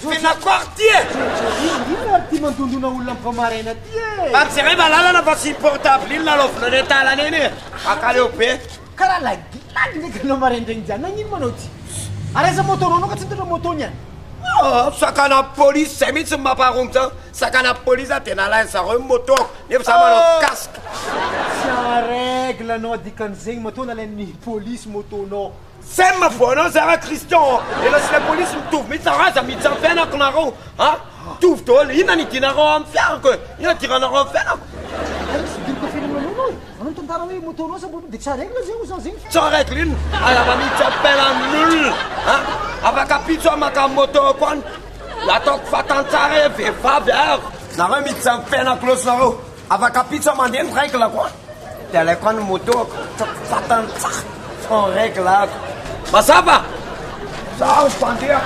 Tena quartier! Inona ary ty mandondona olona mivoha maraina ty e? Mba jereva lalana fa tsy portable iny lalaovina any an-talana iny e! Mankaleo be! Karaha lagilagy ndraiky anao maraindraigny jiany, nagnino manao ty? Ary aiza moto-nao anao ka tsy nitondra moto niany? Ah, sakana polisy zay mihitsy ny mampaharomotra ahy. Sakana polisy aho dia nalain zareo ny moto-ko nefa za manao casque. Tsy en règle anao dikan'izegny matoa nalain'ny polisy moto-nao. Sem voanao zay ra Christian a! Enao sy le polisy mitovy mihitsy nareo aza miditra am fiainako nareo a! Mitovy daholo, inona ny idinareo am fiarako e? Inona idiranareo am fiainako? Ary misy idiriko fiainana anao anao e! Anao mitantara hoe moto anao samborina de tsy en règle zay oza zegny. Tsy en règle inona? Aza mba miditra am fiainan'olona a! Afaka ampitso aho maka moto-ko any, ataoko fantany tsara hoe vehivavy aho. Nareo miditra am fiainako loatra nareo. Afaka ampitso aho mandeha ny règle ko de alaiko any moto ako ataoko vatany tsara en règle ako. Mazava? Zaho mpandeha.